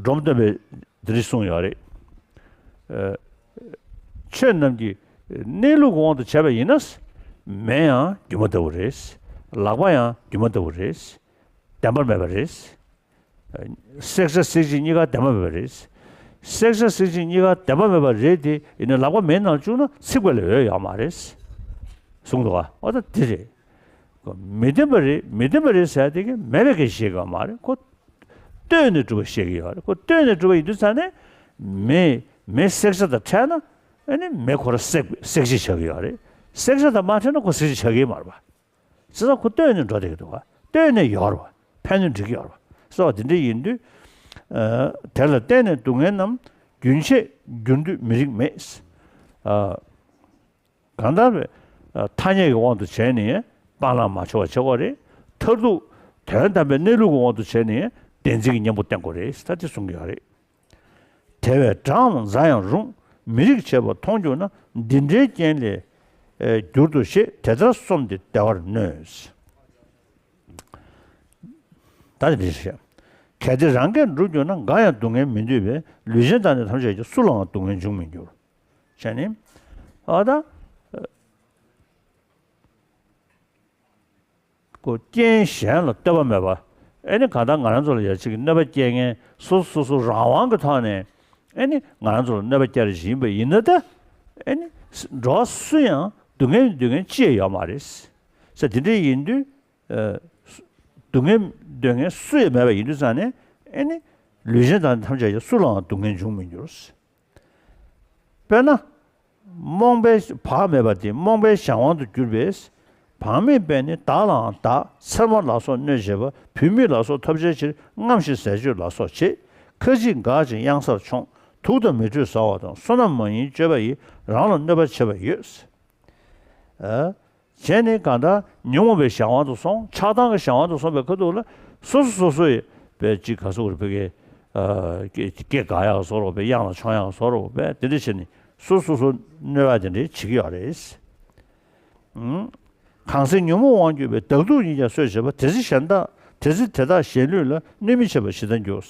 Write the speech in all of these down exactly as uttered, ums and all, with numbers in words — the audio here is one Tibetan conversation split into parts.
འབྲོམ་སྟོན་པས་འདི་འདྲ་གསུངས་ཡོད་རེད། ཨ། ཁྱོད་རྣམས་ཀྱིས་གནས་ལུགས་ཀྱི་དབང་དུ་བྱས་པ་ཡིན་ན། མེ་ཡང་སྒྱུ་མ་ལྟ་བུ་རེད། ལག་པ་ཡང་སྒྱུ་མ་ལྟ་བུ་རེད། བདེན་པ་མེད་པ་རེད། བསྲེག་བྱ་བསྲེག་བྱེད་གཉིས་ཀ་བདེན་པ་མེད་པ་རེད། བསྲེག་བྱ་བསྲེག་བྱེད་གཉིས་ཀ་བདེན་པ་མེད་པ་རེད་དེ། ཡིན་ནའི་ལག་པ་མེའི་ནང་བཅུག་ན་ཚིག་པ་ལས་འོས་ཡོད་མ་རེད། གསུངས་འདུག་ག་འོ་ད་འདི་རེད། མི་བདེན་པ་རེད། མི་བདེན་པ་རེད་ཟེར་དེ་གི་མེད་པའི་སྐད་ཆ་བཤད་ཀྱི་ཡོད་མ་རེད། ཁོ་ལྟོས་ནས་གྲུབ་པ་བཤད་ཀྱི་ཡོད་རེད། ཁོ་ལྟོས་ནས་གྲུབ་པ་ཡིན་དུས་ཙང་ནས། མེ་མེ་བསྲེག་བྱ་དང་ཕྲད་ན། ཨ་ནི་མེ་ཁོ་རང་བསྲེག་བསྲེག་བྱེད་ཆགས་ཀྱི་ཡོད་རེད། བསྲེག་བྱ་དང་མ་ཕྲད་ན་ཁོ་བསྲེག་བྱེད་ཆགས་ཀྱི་མ་རེད་པ། བྱས་ཙང་ཁོ་ལྟོས་ནས་འགྲོ་བསྡད་ཀྱི་འདུག་ག་ལྟོས་ནས་ཡོད་རེད་པ། ཕན་ནུས་འགྲིག་གི་ཡོད་རེད་པ། སོགས་དེ་འདྲ་ཡིན་དུས། ཨ། དེ་ལ་བརྟེན་ནས་སྡུག་བསྔལ་རྣམས་རྒྱུན་ཆད་འགྱུར་དུས་མི་རིགས་མེད། ཨ། གང་ལྟར་བའི་ཐ་སྙད་ཀྱི་དབང་དུ་བྱས་ནས་སྤང་བླང་མ་བྱས་པ་བྱེད་དགོས་རེད། མཐར་ཐུག་དོན་དམ་པའི་གནས་ལུགས་ཀྱི་དབང་དུ་བྱས་ནས་བདེན་འཛིན་གྱི་གཉེན་པོ་བསྟེན་དགོས་རེད། ད་དེ་གསུང་གི་ཡོད་རེད། དེ་བས་དགྲའམ་མཛའ་ཡང་རུང་། མི་རིགས་བྱེད་པ་མཐོང་གྱུར་ན། འདི་འདྲའི་རྐྱེན་ལས་ཨེ་གྱུར་ཏོ་ཞེས། དེ་ལྟར་སོམས་ཏེ་བདེ་བར་མནོས། ད་དེ་འདྲ་ཞིག་གལ་ཏེ་རང་གིས་འགྲུབ་གྱུར་ན། འགའ་ཡང་སྡུག་བསྔལ་མི་འདོད་པས། ལུས་ཅན་དང་ནི་ཐམས་ཅད་ཀྱང་། སུ་ལའང་སྡུག་བསྔལ་འབྱུང་མི་འགྱུར། བྱས་ནས། ཨ་ད། ཁོ་རྐྱེན་གཞན་ལ་ལྟོས་པ་མེད་པ། ཨེ་ནི་གང་ལྟར་ང་རང་ཚོ་ལ་ཡ་གཅིག་གི་གནོད་པ་སྐྱེལ་མཁན་སོ་སོ་སོ་སོ་རང་དབང་གི་ཐོག་ནས། ཨེ་ནི་ང་རང་ཚོ་ལ་གནོད་པ་སྐྱེལ་རེ་ཞིག་ཡིན་པ་ཡིན་ན་ད། ཨེ་ནི་འགྲོ་བ་སུ་ཡང་སྡུག་བསྔལ་མི་འདོད་མཁན་ཅི་ཡང་ཡོད་མ་རེད། ས་དེ་འདྲ་ཡིན་དུས། ཨ། སྡུག་བསྔལ་འདོད་མཁན་སུ་ཡང་མེད་པ་ཡིན་དུས་ཙང་ནས། ཨེ་ནི་ལུས་ཅན་དང་ཐམས་ཅད་ཀྱང་། སུ་ལའང་སྡུག་བསྔལ་འབྱུང་མི་འགྱུར། དཔེར་ན། རྨོངས་པའི་བག་མེད་པ་དེ་རྨོངས་པའི་གཞན་དབང་དུ་གྱུར་པས། བག་མེད་པས་ནི་བདག་ལའང་བདག་ཚེར་མ་ལ་སོགས་གནོད་བྱེད་པ། བུད་མེད་ལ་སོགས་ཐོབ་བྱའི་ཕྱིར། རྔམ་ཞིང་ཟས་སྤྱོད་ལ་སོགས་བྱེད། ཁ་ཅིག་འགག་ཅིང་གཡང་སར་མཆོངས། དུག་དང་མེ་དྲོད་ཟ་བ་དང་། བསོད་ནམས་མ་ཡིན་སྤྱོད་པ་ཡིས། རང་ལ་གནོད་པ་བྱེད་པ་ཡོད། ཨ། བྱས་ནས་གང་ལྟར་ཉོན་མོངས་པའི་གཞན་དབང་དུ་སོང་། ཆགས་སྡང་གི་གཞན་དབང་དུ་སོང་བའི་ཁ་ཐུག་ལ། སོ་སོ་སོ་སོ་ཡི་བས་ཅིག་ག་སོགས་རེད། ཕ་གི། ཨ། སྐེ་སྐེ་འགག་ཡག་བཟོ་རོགས་པས། གཡང་ལ་མཆོང་ཡག་བཟོ་རོགས་པས། དེ་འདྲ་བྱས་ནས་སོ་སོ་སོ་གནོད་པ་དེ་འདྲ་བྱེད་ཀྱི་ཡོད་རེད། ཨང་། གང་ཚེ་ཉོན་མོངས་དབང་གྱུར་པའི། བདག་སྡུག་ཉིད་ཀྱང་གསོད་བྱེད་པ། དེ་ཚེ་གཞན་དག་དེ་ཚེ་དེ་དག་གཞན་ལུས་ལ། གནོད་མི་བྱེད་པ་ཞི་དང་རྒྱུ།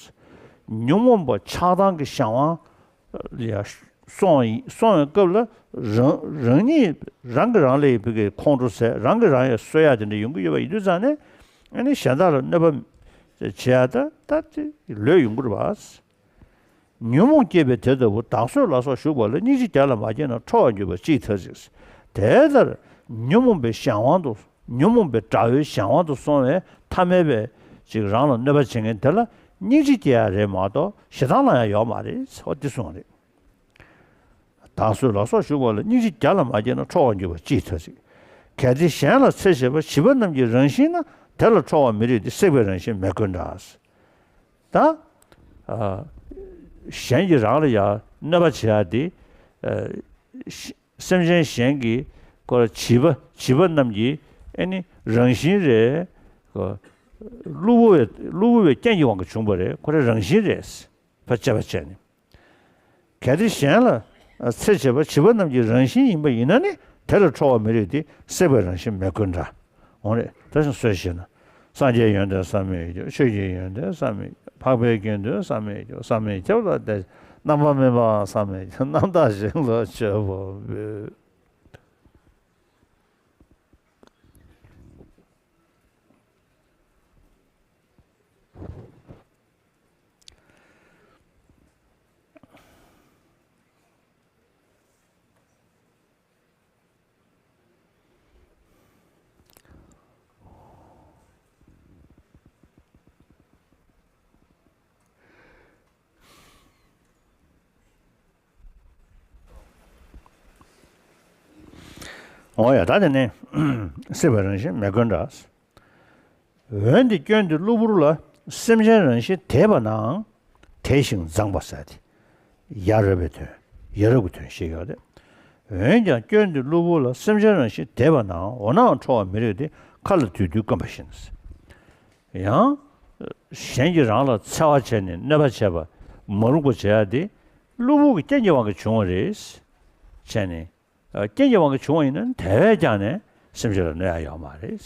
ཉོན་མོངས་པ་ཆགས་སྡང་གི་གཞན་དབང་ལ་ཡ་སོང་བའི་སྐབས་ལ། རང་རང་ཉིད་རང་གིས་རང་ལ་ཡི་བུ་གའི་ཁོང་ཁྲོ་ཟ། རང་གིས་རང་ཡ་གསོད་ཡ་དེ་འདྲ་ཡོང་གི་ཡོད་པ་ཡིན་དུས་ཙང་ནས། ཨ་ནི་གཞན་དག་ལ་གནོད་པ་བྱེད་ཡ་ད་ད་དེ་ལོས་ཡོང་གི་རེད་པ། ཉོན་མོངས་སྐྱེས་པས་དེ་ལྟ་བུ། བདག་གསོད་ལ་སོགས་ཞུགས་པ་ལ། སྙིང་རྗེ་བརྒྱ་ལ་མ་སྐྱེས་ན། ཁྲོ་བར་འགྱུར་བ་ཅིས་ཐལ་ཅེས། དེ་ལྟར་ཉོན་མོངས་པའི་གཞན་དབང་དུ། ཉོན་མོངས་པའི་དགྲ་བོའི་གཞན་དབང་དུ་སོང་བའི་ཐ་མལ་པའི་ཅིག་རང་ལ་གནོད་པ་བྱེད་མཁན་དེ་ལ་སྙིང་རྗེ་སྐྱེ་ཡ་རེད་མ་གཏོགས་ཞེ་སྡང་ལ་ཡང་ཡོད་མ་རེད། འོ་འདི་གསུངས་རེད། བདག་གསོད་ལ་སོགས་ཞུགས་པ་ལ། སྙིང་རྗེ་བརྒྱ་ལ་མ་སྐྱེས་ན། ཁྲོ་བར་འགྱུར་བ་ཅིས་ཐལ་ཅེས། གལ་ཏེ་གཞན་ལ་འཚེ་བྱེད་པ། བྱིས་པ་རྣམས་ཀྱི་རང་བཞིན་ན། དེ་ལ་ཁྲོ་བར་མི་རིགས་ཏེ། བསྲེག་པའི་རང་བཞིན་མེ་བཀོན་འདྲ། ད། ཨ། གཞན་གྱིས་རང་ལ་ཡང་གནོད་པ་བྱེད་ཡ་དེ། ཨ། སེམས་ཅན་གཞན་གྱི་ཁོ་ལ་བྱིས་པ་བྱིས་པ་རྣམས་ཀྱི་ཨེ་ནི་རང་བཞིན་རེད། ཁོ་གློ་བུར་བའི་གློ་བུར་བའི་རྐྱེན་གྱི་དབང་གིས་བྱུང་བ་རེད། ཁོ་རའི་རང་བཞིན་རེད། ཕར་དཔྱད་པ་བྱས་ནས། གལ་ཏེ་གཞན་ལ་འཚེ་བྱེད་པ་བྱིས་པ་རྣམས་ཀྱི་རང་བཞིན་ཡིན་པ་ཡིན་ན་ནི། དེ་ལ་ཁྲོ་བར་མི་རིགས་ཏེ། བསྲེག་པའི་རང་བཞིན་མེ་བཀོན་འདྲ། འོང་རེད། ད་ཅིང་གསོལ་ཞེ་ན། སངས་རྒྱས་ཡོན་ཏན་བསམ་མི་ཁྱབ། ཆོས་ཀྱི་ཡོན་ཏན་བསམ་མི་ཁྱབ། འཕགས་པའི་དགེ་འདུན་བསམ་མི་ཁྱབ། བསམ་མི་ཁྱབ་ལ་དད། རྣམ་པར་སྨིན་པ་བསམ་མི་ཁྱབ། རྣམ་དག་ཞིང་ལ་མཆོད་པ་འབུལ། འོ་ཡ། ད་དེ་ནས་བསྲེག་པའི་རང་བཞིན་མེ་བཀོན་འདྲ། འོན་ཏེ་སྐྱོན་འདི་གློ་བུར་ལ། སེམས་ཅན་རང་བཞིན་དེས་པ་ནའང་། དེ་བཞིན་མཛངས་པ་ཟེར་ཏེ། ཡ་རབས་པའི་དོན། ཡ་རབས་ཀྱི་དོན་བཤད་ཡོད་རེད། འོན་ཀྱང་སྐྱོན་འདི་གློ་བུར་ལ། སེམས་ཅན་རང་བཞིན་དེས་པ་ནའང་། འོ་ནའང་ཁྲོ་བར་མི་རིགས་ཏེ། མཁའ་ལ་དུས་དུས་བསྐོན་པ་བཞིན། ཡང་། གཞན་གྱིས་རང་ལ་འཚེ་བ་བྱས་ནས་གནོད་པ་བྱས་པ། མ་རུངས་པ་བྱེད་ཡ་དེ། གློ་བུར་གྱི་རྐྱེན་གྱི་དབང་གིས་བྱུང་བ་རེད། བྱས་ནས། རྐྱེན་གྱི་དབང་གིས་བྱུང་བ་ཡིན་ན་དེ་བས་ཀྱང་ནས་སེམས་ཅན་ལ་གནོད་ཡ་ཡོད་མ་རེད།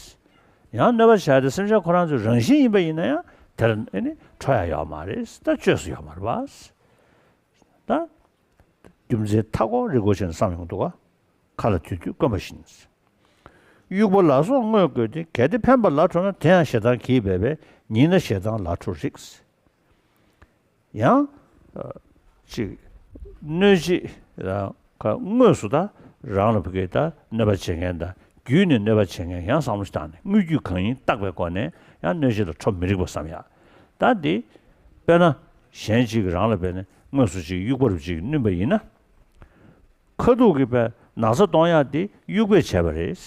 ཡང་གནོད་པ་བྱ་དེ་སེམས་ཅན་ཁོ་རང་ཚོའི་རང་བཞིན་ཡིན་པ་ཡིན་ན་ཡང་ དེ་ལ་ཨེ་ནི་ཁྲོ་ཡ་ཡོད་མ་རེད། ད་བཅོས་སུ་ཡོད་མ་རེད་པ། ད་རྒྱུ་མཚན་མཐའ་འཁོར་རི་མགོ་ཅན་བསམ་ཡོང་འདུག་ག་མཁའ་ལ་དུས་དུས་བསྐོན་པ་བཞིན། དབྱུག་པ་ལ་སོགས་དངོས་བཀོལ་ཏེ། གལ་ཏེ་འཕེན་པ་ལ་ཁྲོ་ན། དེ་ཡང་ཞེ་སྡང་གིས་སྦད་པས། ཉེས་ན་ཞེ་སྡང་ལ་ཁྲོ་རིགས། ཡང་། ཨ། ཅིག་གནོད་བྱེད་རང་ག་དངོས་སུ་ད་རང་ལ་ཕ་གི་ད་གནོད་པ་བྱེད་མཁན་དང་བརྒྱུད་ནས་གནོད་པ་བྱེད་མཁན་ཡང་བསམ་བློ་ཞིག་བཏང་ནས། དངོས་བརྒྱུད་གང་ཡིན་བརྟག་པའི་སྒོ་ནས་ཡང་གནོད་བྱེད་ལ་ཁྲོ་མི་རིགས་པ་བསམ་ཡ། ད་འདི་དཔེར་ན་གཞན་ཅིག་གིས་རང་ལ་དཔེར་ན་དངོས་སུ་ཅིག་དབྱུག་པ་རུ་ཅིག་བསྣུན་པ་ཡིན་ན། ཁ་ཐུག་གི་པའི་ན་ཚ་གཏོང་ཡག་དེ་དབྱུག་པས་བྱས་པ་རེད། བྱས་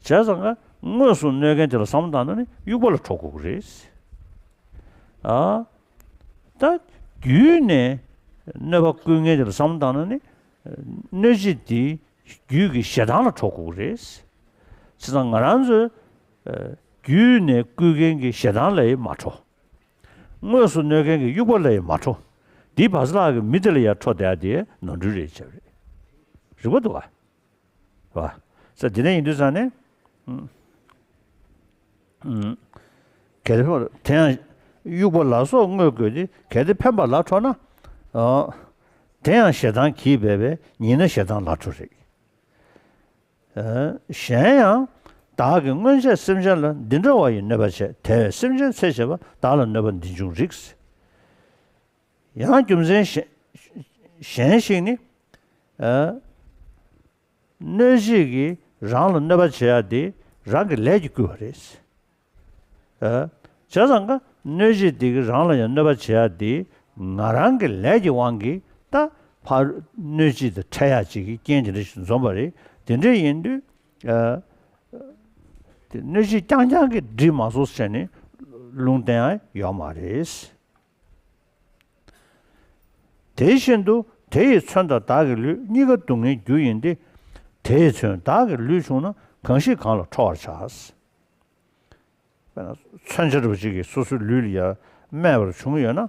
ཙང་ཀ་དངོས་སུ་གནོད་མཁན་དེ་ལ་བསམ་བློ་བཏང་ན་ནི་དབྱུག་པ་ལ་ཁྲོ་དགོས་ཀྱི་རེད། ཨ། ད་བརྒྱུད་ནས་གནོད་པ་བསྐུལ་མཁན་དེ་ལ་བསམ་བློ་བཏང་ན་ནི་གནོད་བྱེད་དེ་བརྒྱུད་ཀྱི་ཞེ་སྡང་ལ་ཁྲོ་དགོས་ཀྱི་རེད། བྱས་ཙང་ང་རང་ཚོས་ཨ་བརྒྱུད་ནས་བསྐུལ་མཁན་གྱི་ཞེ་སྡང་ལ་ཡང་མ་ཁྲོ། དངོས་སུ་གནོད་མཁན་གྱི་དབྱུག་པ་ལ་ཡང་མ་ཁྲོ། འདི་བ་ཚ་ལགས་ཀྱི་མི་དེ་ལ་ཡང་ཁྲོ་བསྡད་ཡ་དེ་ནོར་འཁྲུལ་རེད་བྱས་པ་རེད། རིག་པ་འདུག་ག་བ། ས་འདི་ནས་ཡིན་དུས་ཙང་ནས། ཨུམ། ཨུམ། གལ་ཏེ་དེ་ཡང་དབྱུག་པ་ལ་སོགས་དངོས་བཀོལ་ཏེ། གལ་ཏེ་འཕེན་པ་ལ་ཁྲོ་ན། ཨ། དེ་ཡང་ཞེ་སྡང་གིས་སྦད་པས། ཉེས་ན་ཞེ་སྡང་ལ་ཁྲོ་རིགས། ཨ། གཞན་ཡང་། བདག་གིས་སྔོན་ཆད་སེམས་ཅན་ལ། འདི་འདྲ་བ་ཡི་གནོད་པ་བྱས། དེ་བས་སེམས་ཅན་ཚེ་ཕྱེད་པ། བདག་ལ་གནོད་པ་འདི་འབྱུང་རིགས། ཡང་རྒྱུ་མཚན་གཞན་གཞན་ཞིག་ནི། ཨ། གནོད་བྱེད་ཀྱིས་རང་ལ་གནོད་པ་བྱེད་ཡ་དེ་རང་གི་ལས་ཀྱིས་བསྐུལ་བ་རེད། ཨ། བྱས་ཙང་ཀ་གནོད་བྱེད་དེ་གིས་རང་ལ་ཡང་གནོད་པ་བྱེད་ཡ་དེ་ང་རང་གི་ལས་ཀྱི་དབང་གིས་ད་ཕར་གནོད་བྱེད་དེ་འཕྲད་ཡ་ཅིག་གི་རྐྱེན་དེ་འདྲ་ཞིག་འཛོམས་པ་རེད། དེ་འདྲ་ཡིན་དུས། ཨ། དེ་གནོད་བྱེད་རྐྱང་རྐྱང་གིས་འགྲིག་མ་སོང་ཟེར་ནས་ལུང་བསྟན་ཡ་ཡོད་མ་རེད། དེ་བཞིན་དུ་དེ་ཡི་མཚོན་དང་བདག་གི་ལུས། གཉིས་ཀ་སྡུག་བསྔལ་རྒྱུ་ཡིན་ཏེ། དེ་ཡི་མཚོན་བདག་གི་ལུས་བྱུང་ན། གང་ཞིག་གང་ལ་ཁྲོ་བར་བྱ། དཔེར་ན་མཚོན་ཆ་འདྲ་པོ་ཅིག་གིས་སོ་སོའི་ལུས་ལ་ཡ་རྨས་པར་བྱུང་ཡོད་ན།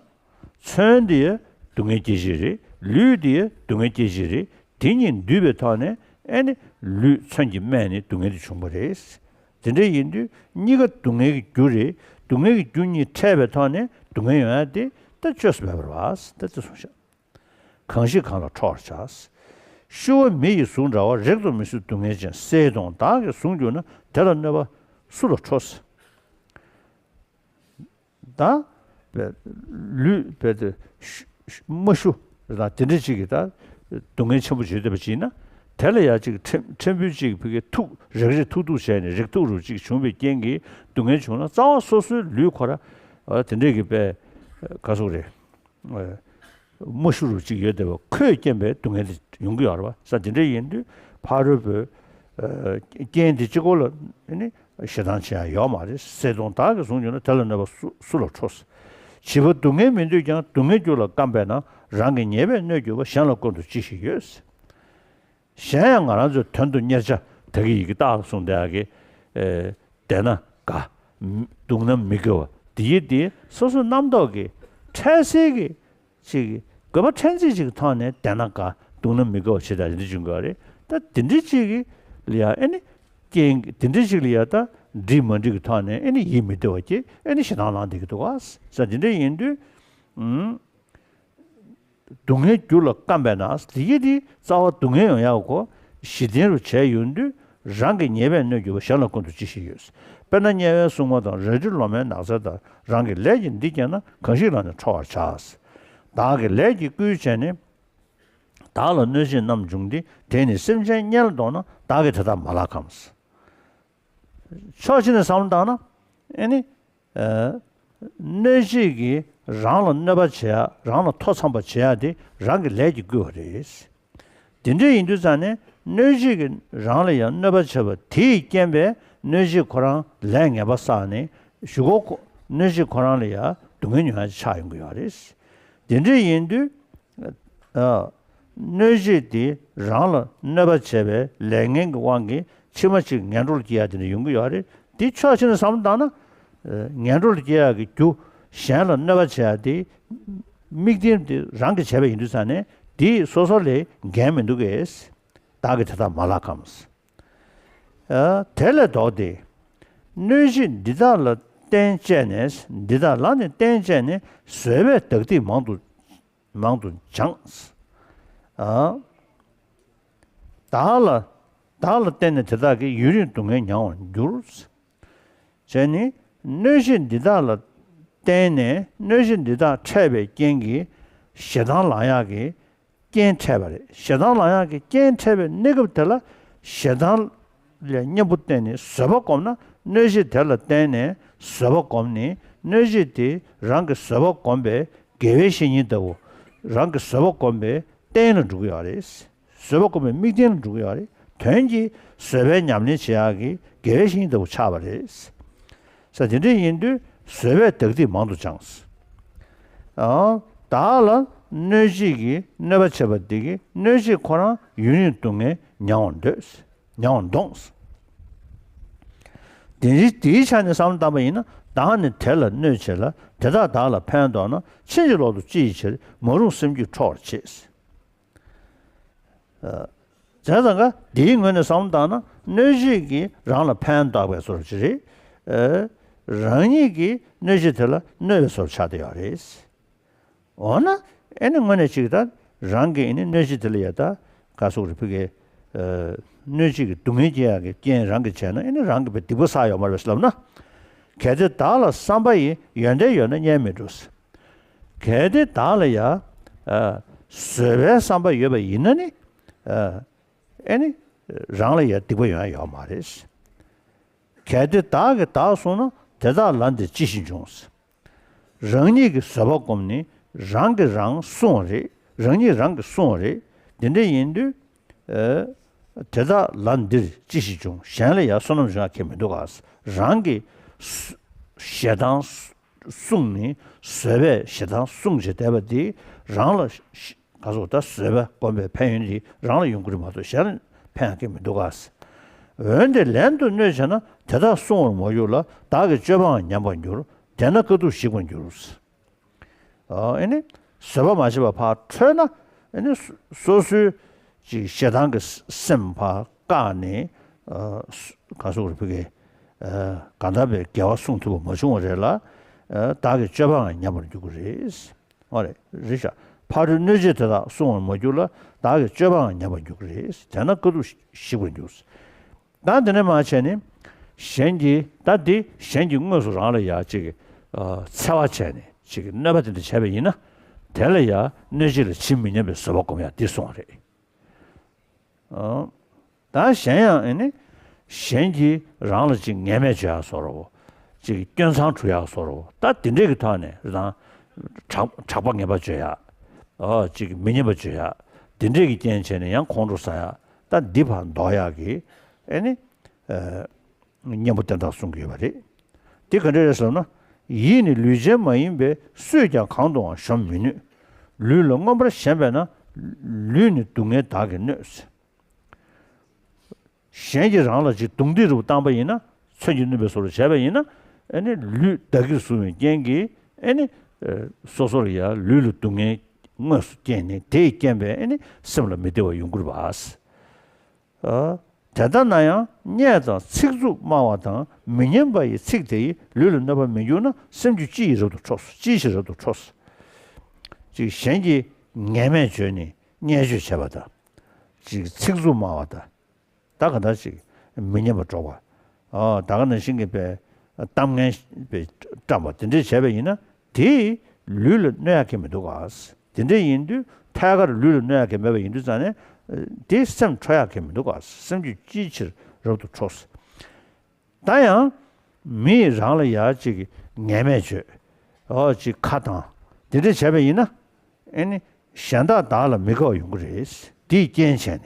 མཚོན་དེ་ཡ་སྡུག་བསྔལ་སྐྱེད་བྱེད་རེད། ལུས་དེ་ཡ་སྡུག་བསྔལ་སྐྱེད་བྱེད་རེད། དེ་གཉིས་འདུས་པའི་ཐོག་ནས་ཨེ་ནི་ལུས་མཚོན་གྱིས་རྨས་ནས་སྡུག་བསྔལ་དེ་བྱུང་བ་རེད། དེ་འདྲ་ཡིན་དུས་གཉིས་ཀ་སྡུག་བསྔལ་གྱི་རྒྱུ་རེད། སྡུག་བསྔལ་གྱི་རྒྱུ་གཉིས་འཕྲད་པའི་ཐོག་ནས་སྡུག་བསྔལ་ཡོང་ཡ་དེ་ད་བཅོས་སུ་མེད་པ་རེད་པ། ད་དེ་གསུངས་ཤག་གང་ཞིག་གང་ལ་ཁྲོ་བར་བྱ། ཤུ་བ་མི་ཡི་གཟུགས་འདྲ་བ། རེག་ཏུ་མི་བཟོད་སྡུག་བསྔལ་ཅན། གསལ་སྟོང་བདག་གི་གཟུགས་གྱུར་ན། དེ་ལ་གནོད་པ་སུ་ལ་ཁྲོ། ད་ལུས་པའི་དེ་རྨ་ཤུ་དང་དེ་འདྲ་ཅིག་གིས་ད་སྡུག་བསྔལ་ཆེན་པོ་བྱེད་བསྡད་པ་ཅིག་ཡིན་ན། དེ་ལ་ཡང་ཅིག་ཕྲན་ཕྲན་བུ་ཅིག་ཕ་གི་ཐུག་རེག་རེག་ཐུག་ཐུག་བྱས་ནས་རེག་ཐུག་རུ་ཅིག་བྱུང་བའི་རྐྱེན་གྱིས་སྡུག་བསྔལ་བྱུང་ན། རྩ་བ་སོ་སོའི་ལུས་ཁོ་ར་ཨ་དེ་འདྲས་ཀྱི་པའི་ག་སོག་རེད། རྨ་ཤུ་རུ་ཅིག་ཡོད་བསྡད་པ་ཁོས་རྐྱེན་པས་སྡུག་བསྔལ་དེ་ཡོང་གི་ཡོད་རེད་པ། ས་དེ་འདྲ་ཡིན་དུས་ཕ་རོལ་པོའི་རྐྱེན་དེ་གཅིག་པོ་ལ་ནི་ཞེ་སྡང་བྱེད་ཡ་ཡོད་མ་རེད། གསལ་སྟོང་བདག་གི་གཟུགས་གྱུར་ན། དེ་ལ་གནོད་པ་སུ་སུ་ལ་ཁྲོ། བྱིས་པ་སྡུག་བསྔལ་མི་འདོད་ཀྱང་། སྡུག་བསྔལ་རྒྱུ་ལ་བརྐམ་པས་ན། རང་གི་ཉེས་པས་གནོད་གྱུར་པ། གཞན་ལ་བསྐོན་དུ་ཅི་ཞིག་ཡོད། གཞན་ཡང་ང་རང་ཚོའི་དོན་དུ་གཉེར་བྱ་ད་གི་ཡི་གེ་རྟགས་གསུངས་དེ་ཡ་གི་ཨེ་བདེ་ན་དགའ། སྡུག་ན་མི་དགའ་བ་འདི་ཡི་དེ་སོ་སོའི་རྣམ་རྟོག་གི་འཕྲལ་སེལ་གྱི་ཅིག་དགོས་པ་ཕྲན་ཚེགས་ཅིག་གི་ཐོག་ནས་བདེ་ན་དགའ་སྡུག་ན་མི་དགའ་བ་ཞེས་དང་འདི་འདྲ་བྱུང་དགོས་རེད། ད་འདི་འདྲ་ཅིག་གི་ལ་ཡ་ཨེ་ནི་རྐྱེན་འདི་འདྲ་ཅིག་ལ་ཡ་ད་འགྲིག་མ་འགྲིག་གི་ཐོག་ནས་ཨེ་ནི་ཡིད་མི་བདེ་བ་སྐྱེ། ཨེ་ནི་ཞེ་སྡང་ལངས་བསྡད་ཀྱི་འདུག་ག་ས་འདི་འདྲ་ཡིན་དུས། ཨུམ། སྡུག་བསྔལ་རྒྱུ་ལ་བརྐམ་པས་ན། དེ་ཡི་དེ་རྩ་བ་སྡུག་བསྔལ་ཡོང་ཡག་གོ་གཞི་རྟེན་རུ་བྱས་ཡོང་དུས། རང་གི་ཉེས་པས་གནོད་གྱུར་པ། གཞན་ལ་བསྐོན་དུ་ཅི་ཞིག་ཡོད། དཔེར་ན་དམྱལ་བའི་སྲུང་མ་དང་། རལ་གྲི་ལོ་མའི་ནགས་ཚལ་དང་། རང་གི་ལས་ཀྱིས་འདི་བསྐྱངས་ན། གང་ཞིག་ལ་ནི་ཁྲོ་བར་བྱ། བདག་གི་ལས་ཀྱིས་བསྐུལ་བྱས་ནས། བདག་ལ་གནོད་བྱེད་རྣམས་འབྱུང་སྟེ། དེས་ནི་སེམས་ཅན་དམྱལ་ལ་ལྡོག་ན། བདག་གིས་དེ་དག་མ་བརླག་གམ། ཕྱོགས་གཅིག་ནས་བསམ་བློ་བཏང་ན་ཨེ་ནི། ཨ། གནོད་བྱེད་ཀྱིས་རང་ལ་གནོད་པ་བྱེད་ཡ། རང་ལ་མཐོ་འཚམ་པ་བྱེད་ཡ་དེ་རང་གི་ལས་ཀྱིས་བསྐུལ་བ་རེད། དེ་འདྲ་ཡིན་དུས་ཙང་ནས་གནོད་བྱེད་ཀྱིས་རང་ལ་ཡང་གནོད་པ་བྱས་པ་དེའི་རྐྱེན་པས་གནོད་བྱེད་ཁོ་རང་ལས་ངན་པ་བསགས་ནས་གཞུག་གུ་ཁོ་གནོད་བྱེད་ཁོ་རང་ལ་ཡང་སྡུག་བསྔལ་མྱོང་ཡ་ཆགས་ཡོང་གི་ཡོད་རེད། དེ་འདྲ་ཡིན་དུས། ཨ། གནོད་བྱེད་དེ་རང་ལ་གནོད་པ་བྱས་པའི་ལས་ངན་གྱི་དབང་གིས་ཕྱི་མ་ཅིག་ངན་འགྲོ་ལ་སྐྱེ་ཡ་དེ་འདྲ་ཡོང་གི་ཡོད་རེད། དེ་ཕྱོགས་གཅིག་ནས་བསམ་བློ་བཏང་ན། ཨ། ངན་འགྲོ་ལ་སྐྱེ་ཡག་གི་རྒྱུ་གཞན་ལ་གནོད་པ་བྱེད་ཡ་དེ་དམིགས་རྟེན་དེ་རང་གིས་བྱས་པ་ཡིན་དུས་ཙང་ནས་དེ་སོ་སོ་ལས་འགན་མི་འདུག་གས། བདག་གིས་དེ་དག་མ་བརླག་གམ། ཨ། དེ་ལས་ལྡོག་སྟེ། གནོད་བྱེད་འདི་དག་ལ་ རྟེན་བཅས་ནས། འདི་དག་ལ་ནི་རྟེན་བཅས་ནས། བཟོད་པས་བདག་སྡིག་མང་དུ་མང་དུ་སྦྱངས། ཨ། བདག་ལ། བདག་ལ་བརྟེན་ནས་དེ་དག་གིས། ཡུན་རིང་སྡུག་བསྔལ་མྱང་བར་འགྱུར། བྱས་ནས་གནོད་བྱེད་འདི་དག་ལ་བརྟེན་ནས། གནོད་བྱེད་འདི་དག་འཕྲད་པའི་རྐྱེན་གྱིས་ཞེ་སྡང་ལང་ཡག་གི་རྐྱེན་འཕྲད་པ་རེད། ཞེ་སྡང་ལང་ཡག་གི་རྐྱེན་འཕྲད་པའི་གནས་སྐབས་དེ་ལ་ཞེ་སྡང་ལ་གཉེན་པོ་བསྟེན་ནས་བཟོད་པ་བསྒོམས་ན། གནོད་བྱེད་དེ་ལ་བརྟེན་ནས་བཟོད་པ་བསྒོམས་ནས། གནོད་བྱེད་དེ་རང་གི་བཟོད་པ་བསྒོམས་པའི་དགེ་བའི་བཤེས་གཉེན་ལྟ་བུ། རང་གི་བཟོད་པ་བསྒོམས་པའི་རྟེན་ལ་འགྲོ་གི་ཡོད་རེད། བཟོད་པ་བསྒོམས་པའི་དམིགས་རྟེན་ལ་འགྲོ་གི་ཡོད་རེད། དོན་གྱིས་བཟོད་པའི་ཉམས་ལེན་བྱེད་ཡག་གི་དགེ་བའི་བཤེས་གཉེན་ལྟ་བུ་ཆགས་པ་རེད། ས་དེ་འདྲ་ཡིན་དུས་བཟོད་པས་བདག་སྡིག་མང་དུ་སྦྱངས། ཨ། བདག་ལ་གནོད་བྱེད་ཀྱིས་གནོད་པ་བྱེད་པ་འདི་གིས། གནོད་བྱེད་ཁོ་རང་ཡུན་རིང་སྡུག་བསྔལ་མྱང་བར་འདོད། མྱང་བར་འདོད། དེ་རིགས་དེའི་ཆ་ནས་བསམ་བློ་བཏང་པ་ཡིན་ན། བདག་ནི་དེ་ལ་གནོད་བྱེད་ལ། དེ་དག་བདག་ལ་ཕན་འདོགས་ན། ཕྱིན་ཅི་ལོག་ཏུ་ཅི་ཡིས་བྱེད། མ་རུངས་སེམས་རྒྱུད་འཕྲོག་པར་བྱེད། བྱས་ཙང་ཀ་འདིའི་ངོས་ནས་བསམ་བློ་བཏང་ན། གནོད་བྱེད་ཀྱིས་རང་ལ་ཕན་འདོགས་པའི་བཟོ་འདྲ་ཅིག་རེད། རང་ཉིད་ཀྱིས་གནོད་བྱེད་དེ་ལ་གནོད་པའི་བཟོ་འདྲ་ཆགས་བསྡད་ཡོད་རེད། འོ་ན་ཨེ་ནི་དངོས་གནས་ཅིག་ད་རང་གིས་ཨེ་ནི་གནོད་བྱེད་དེ་ལ་ཡ་ད་ག་སོགས་རེ་ཕུལ་གི། གནོད་བྱེད་ཀྱི་སྡུག་བསྔལ་སྐྱེ་ཡག་གི་རྐྱེན་རང་གིས་བྱས་ན། ཨེ་ནི་རང་གིས་བའི་སྡིག་པ་བསགས་ཡོད་མ་རེད་པས་ལབ་ན། གལ་ཏེ་བདག་ལ་བསམ་པ་ཡི། ཡོན་ཏན་ཡོད་ན་གཉེན་མི་འགྲོ། གལ་ཏེ་བདག་ལ་ཡ་བཟོད་པའི་བསམ་པ་ཡོད་པ་ཡིན་ན་ནི། ཨེ་ནི་རང་ལ་ཡ་སྡིག་པ་ཡོང་ཡ་ཡོད་མ་རེད། གལ་ཏེ་བདག་གིས་བདག་བསྲུངས་ན། དེ་དག་ལ་འདིར་ཅི་ཞིག་འབྱུང་། རང་ཉིད་ཀྱིས་བཟོད་པ་བསྒོམས་ནས་རང་གིས་རང་བསྲུང་བ་རེད། རང་ཉིད་རང་གིས་བསྲུང་བ་རེད། དེ་འདྲ་ཡིན་དུས། དེ་དག་ལ་འདིར་ཅི་ཞིག་འབྱུང་། གཞན་ལ་ཡང་བསོད་ནམས་འབྱུང་ཡ་གང་ཡང་མི་འདུག་ག། རང་གིས་ཞེ་སྡང་བསྲུངས་ནས། བཟོད་པས་ཞེ་སྡང་བསྲུངས་བྱས་བསྡད་པ་འདི་རང་ལ། ག་ཚོད་ད་བཟོད་པ་བསྒོམས་པའི་ཕན་ཡོན་དེ་རང་ལ་ཡོང་གི་རེད་མ་གཏོགས་གཞན་ལ་ཕན་ཡང་གང་མི་འདུག་ག། འོན་ཏེ་ལན་དུ་གནོད་བྱས་ན། དེ་དག་བསྲུང་བར་མ་གྱུར་ལ། བདག་གི་སྤྱོད་པའང་ཉམས་པར་འགྱུར། དེས་ན་དཀའ་ཐུབ་ཞིག་པར་འགྱུར། ཨ་ནི་བཟོད་པ་མ་བྱས་པར་ཕར་ཁྲོས་ན། ཨ་ནི་སོ་སོའི་ཅིག་ཞེ་སྡང་གི་སེམས་ཕར་བཀག་ནས། ག་སོགས་རེ་ཕུལ་གི། གང་ལྟར་བའི་དགེ་བ་བསྲུང་ཐུབ་པ་མ་བྱུང་བ་རེད་ལ། བདག་གི་སྤྱོད་པའང་ཉམས་པར་འགྱུར་གྱི་རེད། ཨོ་རེད། རེད་ཤག། ཕ་རོལ་གནོད་བྱེད་དེ་དག་བསྲུང་བར་མ་གྱུར་ལ། བདག་གི་སྤྱོད་པའང་ཉམས་པར་འགྱུར་གྱི་རེད། དེས་ན་དཀའ་ཐུབ་ཞིག་པར་འགྱུར། ད་དེ་ནས་མར་བྱས་ནས། གཞན་གྱིས་ད་འདི་གཞན་གྱིས་དངོས་སུ་རང་ལ་ཡ་ཅིག་འཚེ་བ་བྱས་ནས་ཅིག་གནོད་པ་དེ་འདྲ་བྱས་པ་ཡིན་ན། དེ་ལ་ཡ་གནོད་བྱེད་ལ་ཇི་མི་སྙམ་པའི་བཟོད་པ་སྒོམ་ཡ་འདི་གསུངས་པ་རེད། ད་གཞན་ཡང་ཨེ་ནི། གཞན་གྱིས་རང་ལ་ཅིག་ངན་སྨྲས་བརྗོད་ཡག་བཟོ་འདྲ་བོ། ཅིག་སྐྱོན་མཚང་བྲུ་ཡག་བཟོ་འདྲ་བོ། ད་དེ་འདྲས་ཀྱི་ཐོག་ནས་རང་། གྲགས་གྲགས་པ་ངན་པ་བརྗོད་ཡག། ཨོ་ཅིག་མི་སྙན་པ་བརྗོད་ཡག། དེ་འདྲས་ཀྱི་རྐྱེན་བྱས་ནས་ཡང་ཁོང་ཁྲོ་ཟ་ཡག། ད་འདི་ཕར་འདོར་ཡག་གི། ཨེ་ནི། གཉེན་པོ་དེ་དག་གསུང་གི་ཡོད་པ་རེད། དེ་ག་འདྲས་རེད་ཟེར་ན། ཡིད་ནི་ལུས་ཅན་མ་ཡིན་པས། སུས་ཀྱང་གང་དུའང་གཞོམ་མི་ནུས། ལུས་ལ་མངོན་པར་ཞེན་པས་ན། ལུས་ནི་སྡུག་བསྔལ་བདག་གིས་གནོད། གཞན་གྱིས་རང་ལ་ཅིག་རྡུང་རྡེག་རུ་བཏང་པ་ཡིན་ན། མཚོན་གྱིས་བསྣུན་པའི་བཟོ་འདྲ་བྱས་པ་ཡིན་ན། ཨ་ནི་ལུས་བདག་གིར་བཟུང་བའི་རྐྱེན་གྱིས། ཨ་ནི་སོ་སོར་ཡ་ལུས་ལ་སྡུག་བསྔལ་དངོས་སུ་སྐྱེས་ནས། དེས་རྐྱེན་པས་ཨ་ནི་སེམས་ལ་མི་བདེ་བ་ཡོང་གི་རེད་པ། ཨ། དེ་ལྟ་ན་ཡང་བརྙས་དང་ཚིག་རྩུབ་སྨྲ་བ་དང་། མི་སྙན་པ་ཡི་ཚིག་དེ་ཡིས། ལུས་ལ་གནོད་པ་མི་འགྱུར་ན། སེམས་རྒྱུད་ཅི་ཡིས་རབ་ཏུ་འཕྲོག། ཅི་ཞིག་རབ་ཏུ་འཕྲོག། ཅིག་གཞན་གྱིས་ངན་སྨྲས་བརྗོད་ནས་བརྙས་བཅོས་བྱས་པ་དང་། ཅིག་ཚིག་རྩུབ་སྨྲ་བ་དང་། ད་ག་འདྲ་ཅིག་མི་སྙན་པ་སྒྲོག་པ། ཨ། ད་ག་ནང་བཞིན་གྱི་པའི་གཏམ་ངན་པའི་བཀྲམ་པ་དེ་འདྲས་བྱས་པ་ཡིན་ན། དེས་ལུས་ལ་གནོད་ཡག་གི་མི་འདུག་ག། དེ་འདྲས་ཡིན་དུས་ཐད་ཀར་ལུས་ལ་གནོད་ཡག་གི་མེད་པ་ཡིན་དུས་ཙང་ནས། དེས་སེམས་འཕྲོག་ཡག་གི་མི་འདུག་ག། སེམས་རྒྱུད་ཅིའི་ཕྱིར་རབ་ཏུ་འཕྲོག། ད་ཡང་མི་ཡིས་རང་ལ་ཡ་ཅིག་ངན་སྨྲས་བརྗོད། ཨོ་ཅིག་ཁ་བཏང་། དེ་འདྲས་བྱས་པ་ཡིན་ན། ཨེ་ནི་གཞན་དག་བདག་ལ་མི་དགའ་བ་ཡོང་གི་རེད། དེའི་རྐྱེན་བྱས་ནས།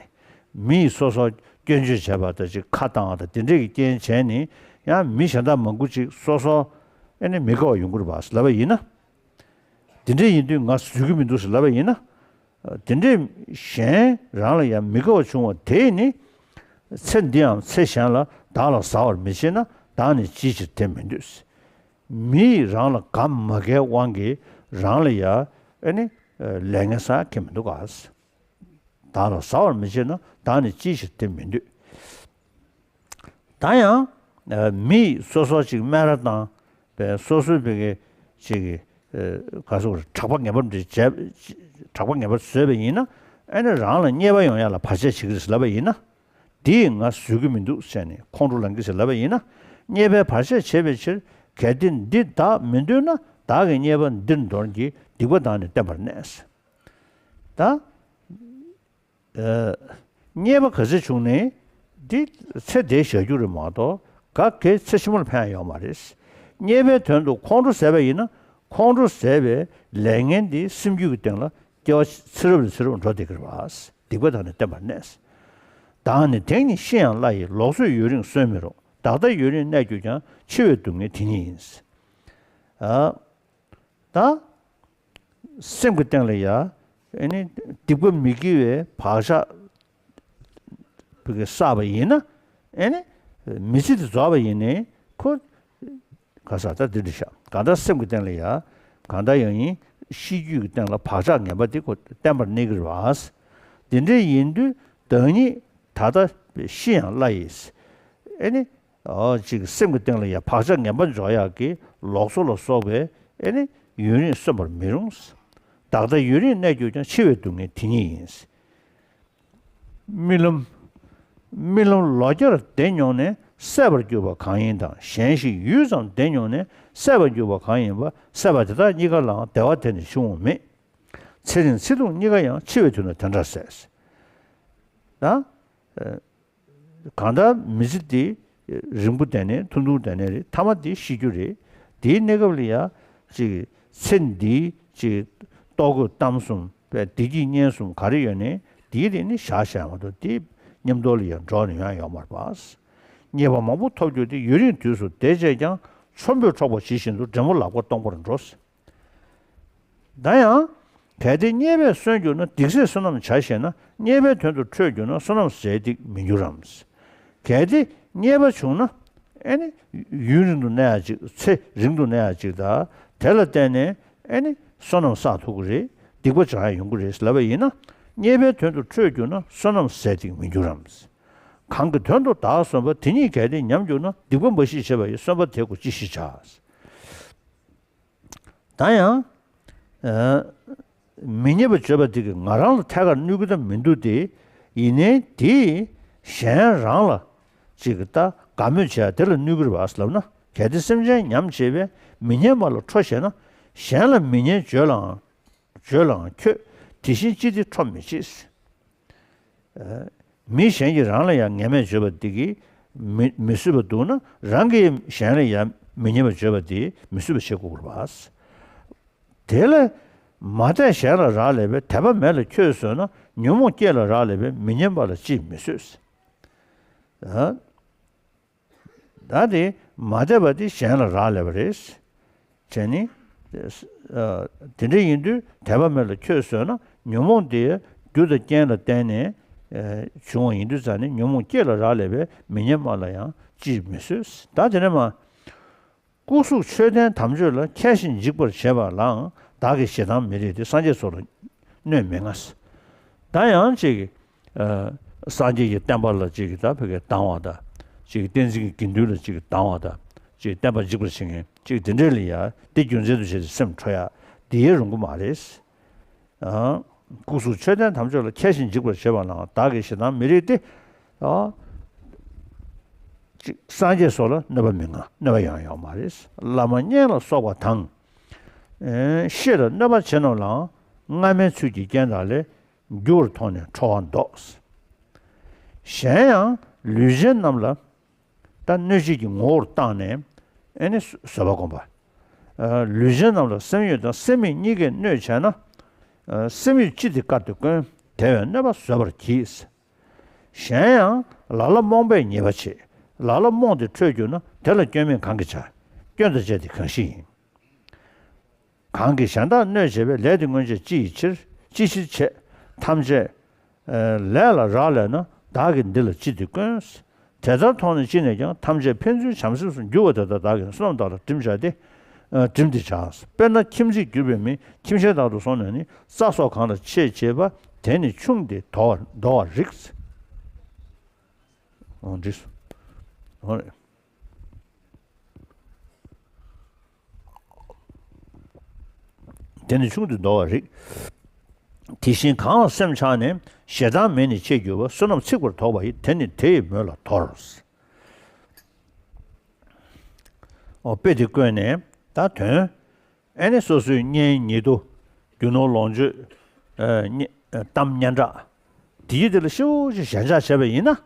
མི་ཡིས་སོ་སོ་སྐྱོན་བརྗོད་བྱས་པ་དང་། ཅིག་ཁ་བཏང་བ་དང་། དེ་འདྲས་ཀྱི་རྐྱེན་བྱས་ནས། ཡང་མི་གཞན་དག་མང་པོ་ཅིག་སོ་སོ་ཨེ་ནི་མི་དགའ་བ་ཡོང་གི་རེད་པ་ལབ་པ་ཡིན་ན། དེ་འདྲས་ཡིན་དུས་ང་བཟོད་ཀྱི་མི་འདུག་ཟེར་ལབ་པ་ཡིན་ན། དེ་འདྲས་གཞན་རང་ལ་ཡང་མི་དགའ་བ་བྱུང་བ་དེས་ནི། ཚེ་འདིའམ་ཚེ་གཞན་ལ་བདག་ལ་ཟ་བར་མི་བྱེད་ན། བདག་ནི་ཅིའི་ཕྱིར་དེ་མི་འདོད། མི་ཡིས་རང་ལ་དགའ་མ་དགའི་དབང་གིས་རང་ལ་ཡ་ཨེ་ནི་ལས་ངན་བསགས་མཁན་མི་འདུག་ག། བདག་ལ་ཟ་བར་མི་བྱེད་ན། བདག་ནི་ཅིའི་ཕྱིར་དེ་མི་འདོད། ད་ཡང་མི་ཡིས་སོ་སོ་ཅིག་སྨད་ར་བཏང་། པའི་སོ་སོའི་བོད་ཀྱི་ཅིག་གི་ཨ་ག་སོགས་གྲགས་པ་ངན་པ་འདི་བྱས། གྲགས་པ་ངན་པ་བཟོས་པ་ཡིན་ན། ཨ་ནི་རང་ལ་རྙེད་པ་ཡོང་ཡ་ལ་བར་ཆད་བྱེད་ཀྱི་རེད་ལབ་པ་ཡིན་ན། འདི་ང་བཟོད་ཀྱི་མི་འདུག་ཟེར་ནས་ཁོང་ཁྲོ་ལངས་ཀྱི་ཟེར་ལབ་པ་ཡིན་ན། རྙེད་པའི་བར་ཆད་བྱེད་པའི་ཕྱིར། གལ་ཏེ་འདི་བདག་མི་འདོད་ན། བདག་གི་རྙེད་པ་འདིར་འདོར་གྱིས། སྡིག་པ་བདག་ནི་བསྟེན་པར་གནས། ད་ཨ་རྙེད་པ་ག་ཚོད་བྱུང་ནའི་འདི་ཚེ་འདིར་བཞག་རྒྱུ་རེད་མ་གཏོགས། ག་གེ་ཚེ་ཕྱི་མར་ཕན་ཡོད་མ་རེད། རྙེད་པའི་དོན་དུ་ཁོང་ཁྲོ་ཟ་བ་ཡིན་ན། ཁོང་ཁྲོ་ཟ་བའི་ལས་ངན་འདི་སེམས་རྒྱུད་ཀྱི་སྟེང་ལ་སྐྱེ་བ་ཚེ་རབས་ནས་ཚེ་རབས་འགྲོ་བསྡད་ཀྱི་རེད་པ། སྡིག་པ་བདག་ནི་བསྟེན་པར་གནས། བདག་ནི་དེང་ནས་ཤི་ཡང་བླ་ཡི། ལོགས་སུ་ཡུན་རིང་གསོན་མི་རུང་། བདག་ལྟ་ཡུན་རིང་གནས་གྱུར་ཀྱང་། འཆི་བའི་སྡུག་བསྔལ་དེ་ཉིད་ཡིན། ཨ། ད་སེམས་ཀྱི་སྟེང་ལ་ཡ་ཨེ་ནི་སྡིག་པ་མི་དགེ་བའི་བག་ཆགས་བསགས་པ་ཡིན་ན། ཨེ་ནི་མི་ཚེ་འདི་རྫོགས་པ་ཡིན་ནའི་ཁོ་ག་ས་ད་འདི་འདྲ་ཤག་གང་ལྟར་སེམས་ཀྱི་སྟེང་ལ་ཡ་གང་ལྟར་ཡང་ཡིན། ཤེས་རྒྱུད་ཀྱི་སྟེང་ལ་བག་ཆགས་ངན་པ་འདི་ཁོ་བརྟན་པར་གནས་ཀྱི་རེད་པ། འདི་འདྲ་ཡིན་དུས་བདག་ཉིད་ད་ལྟ་ཤི་ཡང་བླ་ཡི། ཨེ་ནི། ཨོ་ཅིག་སེམས་ཀྱི་སྟེང་ལ་ཡང་བག་ཆགས་ངན་པ་འཇོག་ཡག་གི་ལོགས་སུ་ལ་སོགས་པའི་ཨེ་ནི་ཡུན་རིང་གསོན་པར་མི་རུང་། བདག་ལྟ་ཡུན་རིང་གནས་གྱུར་ཀྱང་། འཆི་བའི་སྡུག་བསྔལ་དེ་ཉིད་ཡིན། རྨི་ལམ། རྨི་ལམ་ལོ་བརྒྱར་བདེ་མྱོང་ནས། སད་པར་གྱུར་པ་གང་ཡིན་དང་། གཞན་ཞིག་ཡུད་ཙམ་བདེ་མྱོང་ནས། སད་པར་གྱུར་པ་གང་ཡིན་པ། སད་པ་དེ་དག་གཉིས་ཀ་ལའང་བདེ་བ་དེ་ནི་འཆི་འོང་མེད། ཚེ་རིང་ཚེ་ཐུང་གཉིས་ཀ་ཡང་། འཆི་བའི་དུས་ན་དེ་འདྲར་ཟད། ད། གང་ལྟར་མི་ཚེ་འདི་རིང་པོ་བསྡད་ནའི་ཐུང་ཐུང་བསྡད་ནའི་རེད། མཐའ་མ་འདི་ཤི་རྒྱུ་རེད། འདིའི་གནས་སྐབས་ལ་ཡ་ཅིག་ཚེ་འདིའི་ཅིག་ལྟོ་གོས་གཏམ་གསུམ་བདེ་སྐྱིད་གཉེན་གསུམ་ག་རེ་ཡོད་ནའི་འདིའི་རིགས་ནི་བཞག་བཞག་མ་གཏོགས། འདི་མཉམ་དུ་ལ་ཡ་འགྲོགས་ནས་ཡོང་ཡ་ཡོད་མ་རེད་པ། རྙེད་པ་མང་པོ་ཐོབ་གྱུར་ཏེ། ཡུན་རིང་དུས་སུ་བདེ་སྤྱད་ཀྱང་། མཆོད་འབུལ་འཕྲོག་པ་ཇི་བཞིན་དུ། འབྲས་བུ་ལག་པ་སྟོང་པར་འགྲོ། ད་ཡང་། གལ་ཏེ་རྙེད་པས་གསོན་གྱུར་ན། སྡིག་ཟས་བསོད་ནམས་བྱ་ཞེ་ན། རྙེད་པའི་དོན་དུ་ཁྲོས་གྱུར་ན། བསོད་ནམས་ཟད་སྡིག་མི་འགྱུར་རམ། གལ་ཏེ་རྙེད་པ་བྱུང་ན། ཨེ་ནི་ཡུན་རིང་དུ་གནས་ཡ་ཅིག་ཚེ་རིང་དུ་གནས་ཡ་ཅིག་དང་། དེ་ལ་བརྟེན་ནས་ཨེ་ནི་བསོད་ནམས་བསགས་ཐུབ་ཀྱི་རེད། སྡིག་པ་སྦྱང་ཡ་ཡོང་གི་རེད་ལབ་པ་ཡིན་ན། རྙེད་པའི་དོན་དུ་ཁྲོས་གྱུར་ན། བསོད་ནམས་ཟད་སྡིག་མི་འགྱུར་རམ། གང་གི་དོན་དུ་བདག་གསོན་པ། དེ་ཉིད་གལ་ཏེ་ཉམས་གྱུར་ན། སྡིག་པ་འབའ་ཞིག་བྱས་པ་ཡི། གསོན་པ་དེ་ཀོ་ཅི་ཞིག་བྱ། ད་ཡང་། ཨ། མི་རྙེད་པ་བརྗོད་པ་འདི་གིས་ང་རང་ལ་ཐད་ཀར་གནོད་ཀྱི་ད་མི་འདུག་སྟེ། ཡིན་ནའི་དེས་གཞན་རང་ལ་ཅིག་ད་དགའ་མོས་བྱས་དེ་ལ་གནོད་ཀྱི་རེད་པ་ལབ་ན། གལ་ཏེ་སེམས་ཅན་ཉམས་བྱེད་པས། མི་སྙན་པ་ལ་ཁྲོ་ཞེ་ན། གཞན་ལ་མི་སྙན་བརྗོད་ལའང་། བརྗོད་ལའང་ཁྱོད་དེ་བཞིན་ཅི་སྟེ་ཁྲོ་མི་བྱེད། མི་གཞན་གྱིས་རང་ལ་ཡང་ངན་སྨྲས་བརྗོད་པ་འདི་གིས་མི་མི་བཟོད་པ་འདུག་ན། རང་གིས་གཞན་ལ་ཡང་མི་སྙན་པ་བརྗོད་པ་འདིས་མི་བཟོད་པ་བྱེད་དགོས་པ་རེད་པ། དེ་ལས་མ་དད་གཞན་ལ་རག་ལས་པས། དད་པ་མེད་ལ་ཁྱོད་བཟོད་ན། ཉོན་མོངས་སྐྱེས་ལ་རག་ལས་པས། མི་སྙན་པ་ལ་ཅིས་མི་བཟོད། ཨ། ད་དེ་མ་དད་པ་དེ་གཞན་ལ་རག་ལས་པ་རེད། བྱས་ནས། ཨ། དེ་འདྲ་ཡིན་དུས་དད་པ་མེད་ལ་ཁྱོད་བཟོད་ན། ཉོན་མོངས་དེ་རྒྱུ་དང་རྐྱེན་ལ་བརྟེན་ནས། ཨ། བྱུང་བ་ཡིན་དུས་ཙང་ནས། ཉོན་མོངས་སྐྱེས་ལ་རག་ལས་པས། མི་སྙན་པ་ལ་ཡང་ཅིས་མི་བཟོད། ད་དེ་ནས་མ། སྐུ་གཟུགས་མཆོད་རྟེན་དམ་ཆོས་ལ། མཁས་ཤིང་འཇིགས་པར་བྱེད་པ་ལའང་། བདག་གིས་ཞེ་སྡང་མི་རིགས་ཏེ། སངས་རྒྱས་སོགས་ལ་གནོད་མི་མངའ། ད་ཡང་ཅིག་ཨ། སངས་རྒྱས་ཀྱི་བསྟན་པ་ལ་ཅིག་ད་བོད་སྐད་སྡང་བ་དང་། ཅིག་བསྟན་འཛིན་གྱི་དགེ་འདུན་ལ་ཅིག་སྡང་བ་དང་། ཅིག་བསྟན་པ་འཇིགས་པར་བྱེད་མཁན་ཅིག་དེ་འདྲས་ལ་ཡ་དེ་རྒྱུ་མཚན་དུ་བྱས་ཏེ་སེམས་ཁྲོ་ཡ་དེ་ཡེ་རུང་གི་མ་རེད། ཨ། སྐུ་གཟུགས་མཆོད་རྟེན་དམ་ཆོས་ལ། མཁས་ཤིང་འཇིགས་པར་བྱེད་པ་ལའང་། བདག་གིས་ཞེ་སྡང་མི་རིགས་ཏེ། ཨ། ཅིག་སངས་རྒྱས་སོགས་ལ་གནོད་པ་མི་མངའ། གནོད་པ་ཡང་ཡོང་མ་རེད། བླ་མ་གཉེན་ལ་སོགས་པ་དང་། ཨེ། བཤེས་ལ་གནོད་པ་བྱེད་རྣམས་ལའང་། སྔ་མའི་ཚུལ་གྱིས་རྐྱེན་དག་ལས། འགྱུར་བར་མཐོང་ནས་ཁྲོ་བ་བཟློག། གཞན་ཡང་ལུས་ཅན་རྣམས་ལ། ད་གནོད་བྱེད་ཀྱི་ངོ་བོར་བཏང་ནས། ཨེ་ནི་བཟོད་པ་སྒོམ་པ། ཨ། ལུས་ཅན་རྣམས་ལ་སེམས་ཡུལ་དང་སེམས་མེད་གཉིས་ཀས་གནོད་བྱས་ན། ཨ། སེམས་ཡུལ་ཅི་སྟེ་བཀར་ཏེ་དཀོན། དེ་བས་གནོད་པ་བཟོད་པར་གྱིས། གཞན་ཡང་ལ་ལ་རྨོངས་པས་ཉེས་པ་བྱེད། ལ་ལ་རྨོངས་ཏེ་ཁྲོས་གྱུར་ན། དེ་ལ་སྐྱོན་མེད་གང་གིས་བྱ། སྐྱོན་དང་བཅས་ཏེ་གང་ཞིག་ཡིན། གང་གིས་གཞན་དག་གནོད་བྱེད་པའི། ལས་དེ་སྔོན་ཆད་ཅི་ཡི་ཕྱིར། ཅི་ཕྱིར་བྱེད་ཐམས་ཅད་ལས་ལ་རག་ལས་ན། བདག་གིས་འདི་ལ་ཅི་སྟེ་བཀོན། དེ་ལྟར་མཐོང་ནས་ཅི་ནས་ཀྱང་། ཐམས་ཅད་ཕན་ཚུན་བྱམས་སེམས་སུ། འགྱུར་བ་དེ་དག་བདག་གིས་བསོད་ནམས་དག་ལ་བསྒྲིམས་བྱ་སྟེ། ཨ། བསྒྲིམས་ཏེ་བྱ། དཔེར་ན་ཁྱིམ་མཚེས་གྱུར་པའི་མི། ཁྱིམ་ཆེན་དག་ཏུ་སོང་ནས་ནི། རྩྭ་སོགས་གང་ལ་ཆས་བྱེད་པ། དེ་ནི་ཆུང་སྟེ་དོར་བར་དོར་བར་རིགས། འོ་འདི་སོ། འོ་རེད། དེ་ནི་ཆུང་དུ་འདོར་བ་རིགས། དེ་བཞིན་གང་ལ་སེམས་ཆགས་ནས་ཞེ་སྡང་མེ་ནི་མཆེད་གྱུར་པ། བསོད་ནམས་ཚིག་པར་དོགས་པ་ཡིས། དེ་ནི་དེ་ཡི་མོད་ལ་དོར། ཨོ་དཔེ་དེ་བཀོད་ནས་ད་དོན། ཨེ་ནི་སོ་སོའི་གཉེན་ཉེ་དུ། རྒྱུ་ནོར་ལོངས་སྤྱོད། ཨ་གཉེན་གཏམ་སྙན་གྲགས། དེའི་དེ་ལ་ཤི་བོ་ཞིག་ཞེན་ཆགས་བྱས་པ་ཡིན་ན།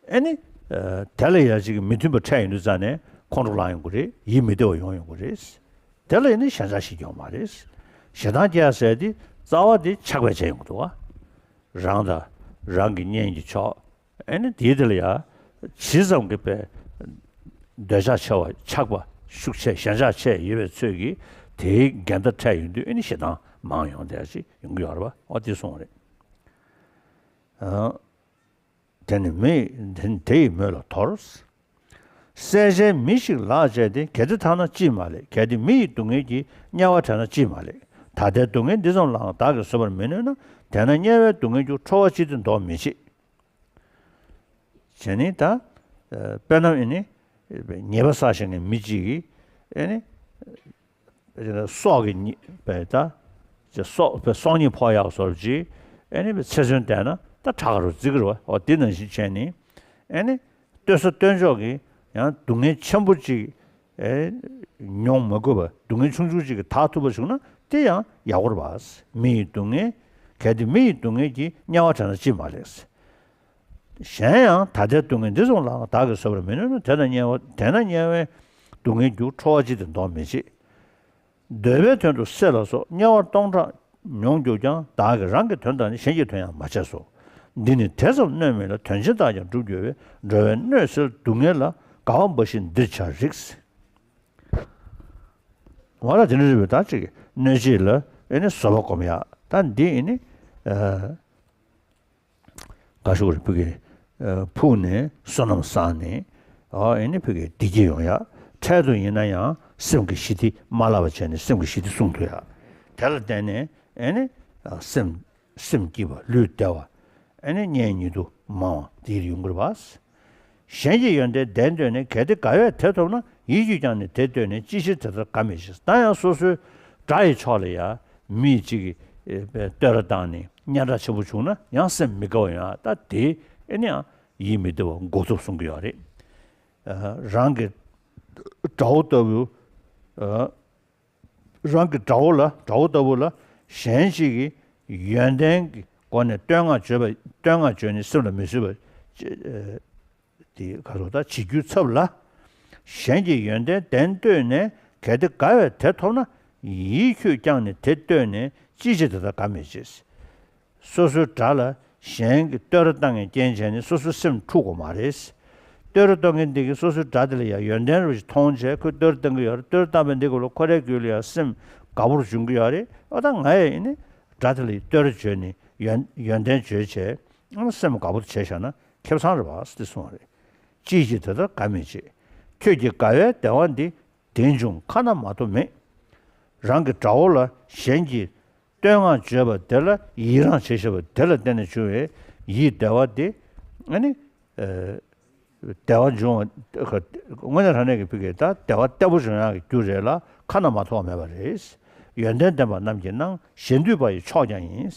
ཨེ་ནི། ཨ་དེ་ལ་ཡང་ཅིག་མི་མཐུན་པ་འཕྲད་ཡོང་དུས་ཙང་ནས་ཁོང་ཁྲོ་ལངས་ཡོང་གི་རེད། ཡིད་མི་བདེ་བ་ཡོང་ཡོང་གི་རེད། དེ་ལ་ཡིན་ན་ཞེན་ཆགས་ཤིག་ཡོང་མ་རེད། ཞེ་སྡང་སྐྱེ་ཡ་ཟེར་དེ་རྩ་བ་དེ་ཆགས་པས་བྱས་ཡོང་གི་འདུག་བ། རང་དང་རང་གི་གཉེན་གྱི་ཕྱོགས། ཨེ་ནི་དེའི་དེ་ལ་ཡང་ཇི་ཙམ་གྱི་པའི་འདོད་ཆགས་ཆེ་བ་ཆགས་པ་ཤུགས་ཆེ་ཞེན་ཆགས་ཆེ་ཡོད་པའི་ཚོད་ཀྱིས་དེའི་འགལ་ཟླ་འཕྲད་ཡོང་དུས་ཨེ་ནི་ཞེ་སྡང་མང་ཡོང་བསྡད་ཅིག་ཡོང་གི་ཡོད་རེད་བ། ཨོ་དེ་གསུངས་རེད། ཨ་དེ་ནི་མི་དེ་ནི་དེ་ཡི་མོད་ལ་དོར། བསད་བྱའི་མི་ཞིག་ལག་བཅད་དེ། གལ་ཏེ་ཐར་ན་ཅིས་མ་ལེགས། གལ་ཏེ་མི་ཡི་སྡུག་བསྔལ་གྱིས། དམྱལ་བ་བྲལ་ན་ཅིས་མ་ལེགས། ད་ལྟའི་སྡུག་བསྔལ་འདི་ཙམ་ལའང་བདག་གིས་བཟོད་པར་མི་ནུས་ན། དེས་ན་དམྱལ་བའི་སྡུག་བསྔལ་རྒྱུ། ཁྲོ་བ་ཅི་སྟེ་བཟློག་མི་བྱེད། བྱས་ནས་ད། ཨ་དཔེར་ན་ཨེ་ནི། ཉེས་པ་བསགས་བཞག་མཁན་མི་གཅིག་གིས་ཨེ་ནི། སྲོག་གི་ཉེས་པའི་ད། སྲོག་པའི་སྲོག་ཉེས་ཕོག་ཡག་བཟོ་འདྲ་ཅིག་ཨེ་ནི་ཚེ་བཙོན་བསྡད་ན་ད་དྲག་ག་རུ་བརྩི་གི་རེད་བ། འོ་འདི་ནང་བཞིན་བྱས་ནས་ཨེ་ནི། གཏོད་ས་གཏོད་ཕྱོགས་ཀྱི་ཡང་སྡུག་བསྔལ་ཆེན་པོ་ཅིག་ཨེ་མྱོང་མ་དགོས་པ། སྡུག་བསྔལ་ཆུང་ཆུང་ཅིག་གིས་དག་ཐུབ་པ་བྱུང་ན་དེ་ཡང་ཡག་པོ་རེད་བ། མི་ཡི་སྡུག་བསྔལ། གལ་ཏེ་མི་ཡི་སྡུག་བསྔལ་གྱིས། དམྱལ་བ་བྲལ་ན་ཅིས་མ་ལེགས། གཞན་ཡང་ད་ལྟའི་སྡུག་བསྔལ་འདི་ཙམ་ལའང་བདག་གིས་བཟོད་པར་མི་ནུས་ན། དེས་ན་དམྱལ་བ་དེས་ན་དམྱལ་བའི་སྡུག་བསྔལ་རྒྱུ། ཁྲོ་བ་ཅི་སྟེ་བཟློག་མི་བྱེད། འདོད་པའི་དོན་དུ་བསད་ལ་སོགས། དམྱལ་བ་སྟོང་ཕྲག་མྱོང་གྱུར་ཀྱང་། བདག་གིས་རང་གི་དོན་དང་ནི། གཞན་གྱི་དོན་ཡང་མ་བྱས་སོ། འདི་ནི་དེ་ཙམ་གནོད་མིན་ལ། དོན་ཆེན་བདག་ཀྱང་བསྒྲུབ་འགྱུར་བས། འགྲོ་བའི་གནོད་སེལ་སྡུག་བསྔལ་ལ། དགའ་བ་འབའ་ཞིག་འདིར་བྱ་རིགས། ང་ལ་དེ་འདྲ་རེད་པས། ད་ཅིག་གནོད་བྱེད་ལ་ཨེ་ནི་བཟོད་པ་སྒོམ་ཡག་ད་འདི་ཨེ་ནི། ཨ། དགའ་ཤོས་རེད། ཕ་གི་ཨ་ཕུག་ནས་བསོད་ནམས་བསགས་ནས། ཨ་ཨེ་ནི་ཕ་གི་བདེ་སྐྱིད་ཡོང་ཡག་འཕྲལ་དུ་ཡིན་ན་ཡང་སེམས་ཀྱི་ཞི་བདེ་མ་བརླག་པ་བྱས་ནས་སེམས་ཀྱི་ཞི་བདེ་སྲུང་ཐུབ་ཡག་དེ་ལ་བརྟེན་ནས་ཨེ་ནི་ཨ་སེམས་སེམས་སྐྱིད་པ། ལུས་བདེ་བ། ཨེ་ནི་གཉེན་ཉེ་དུ་མང་བ་དེ་ཡོང་གི་རེད་པ། གཞན་གྱི་ཡོན་ཏན་བདེན་བཏོན་ནས། གལ་ཏེ་དགའ་བས་དེ་ཐོབ་ན། ཡིད་ཀྱིས་ཀྱང་ནི་དེ་བཏོན་ནས། ཅིའི་ཕྱིར་དེ་ལྟར་དགའ་མི་བྱེད། ད་ཡང་སོ་སོའི་དགྲ་ཡི་ཕྱོགས་ལ་ཡ་མི་གཅིག་གིས་ཨེ་བསྟོད་ར་བཏང་ནས་སྙན་གྲགས་ཆེན་པོ་བྱུང་ན་ཡང་སེམས་མི་དགའ་བ་ཡོང་ཡག་ད་དེ་ཨེ་ནི་ཡང་ཡིད་མི་བདེ་བ་འགོ་ཚུགས་གསུང་གི་ཡོད་རེད། ཨ་རང་གི་དགྲ་བོ་ལྟ་བུ། ཨ་རང་གི་དགྲ་བོ་ལ། དགྲ་བོ་ལྟ་བུ་ལ་གཞན་ཞིག་གིས་ཡོན་ཏན་གྱི་སྒོ་ནས་བསྟོད་བསྔགས་བརྗོད་པ། བསྟོད་བསྔགས་བརྗོད་ནས་སེམས་ལ་མི་བཟོད་པ། ཨ་དེ་ག་རེ་ཟེར། ད་བྱེད་རྒྱུའི་ཚབ་ལ། གཞན་གྱི་ཡོན་ཏན་བདེན་བཏོན་ནས། གལ་ཏེ་དགའ་བས་དེ་ཐོབ་ན། ཡིད་ཁྱོད་ཀྱང་ནི་དེ་བཏོན་ནས། ཅིའི་ཕྱིར་དེ་ལྟར་དགའ་མི་བྱེད། སོ་སོའི་དགྲ་ལ་གཞན་གྱིས་བསྟོད་ར་བཏང་མཁན་རྐྱེན་བྱས་ནས་སོ་སོའི་སེམས་འཁྲུག་དགོས་མ་རེད། བསྟོད་ར་གཏོང་མཁན་འདི་གིས་སོ་སོའི་དགྲ་དེ་ལ་ཡང་ཡོན་ཏན་རུ་ཞིག་མཐོང་བྱས་ཁོས་བསྟོད་ར་གཏོང་གི་ཡོད་རེད། བསྟོད་ར་བཏང་བའི་འདི་གུ་ལ་ཁོ་རའི་རྒྱུད་ལ་ཡང་སེམས་དགའ་པོ་རུ་འབྱུང་གི་ཡོད་རེད། ཨོ་ད་ང་ཡང་ཡིན་ནི་དགྲ་དེ་ལ་བསྟོད་ར་བརྗོད་ནས་ཡོན་ཡོན་ཏན་བརྗོད་བྱས་ཨ་སེམས་དགའ་པོ་བྱས་བཞག་ན་ཁེ་བཟང་རེད་པ་ཟེར་གསུངས་པ་རེད། ཅིའི་ཕྱིར་དེ་ལྟར་དགའ་མི་བྱེད། ཁྱོད་ཀྱི་དགའ་བའི་བདེ་བ་འདི། དེ་འབྱུང་ཁ་ན་མ་ཐོ་མེད། རང་གི་དགྲ་བོ་ལ་གཞན་གྱིས་བསྟོད་བསྔགས་བརྗོད་པ་དེ་ལ་ཡི་རངས་བྱེད་ཤེས་པ་དེ་ལ་བརྟེན་ནས་བྱུང་བའི་ཡིད་བདེ་བ་དེ་ཨ་ནི་ཨ་བདེ་བ་འབྱུང་བ་དངོས་གནས་དྲང་གནས་ཀྱི་ཕ་གི་ད་བདེ་བ་བརྟན་པོ་འབྱུང་ཡག་གི་རྒྱུ་རེད་ལ་ཁ་ན་མ་ཐོ་བ་མེད་པ་རེད། ཡོན་ཏན་ལྡན་པ་རྣམས་ཀྱི་སྣང་། གཞན་འདུས་པ་ཡི་མཆོག་ཀྱང་ཡིན།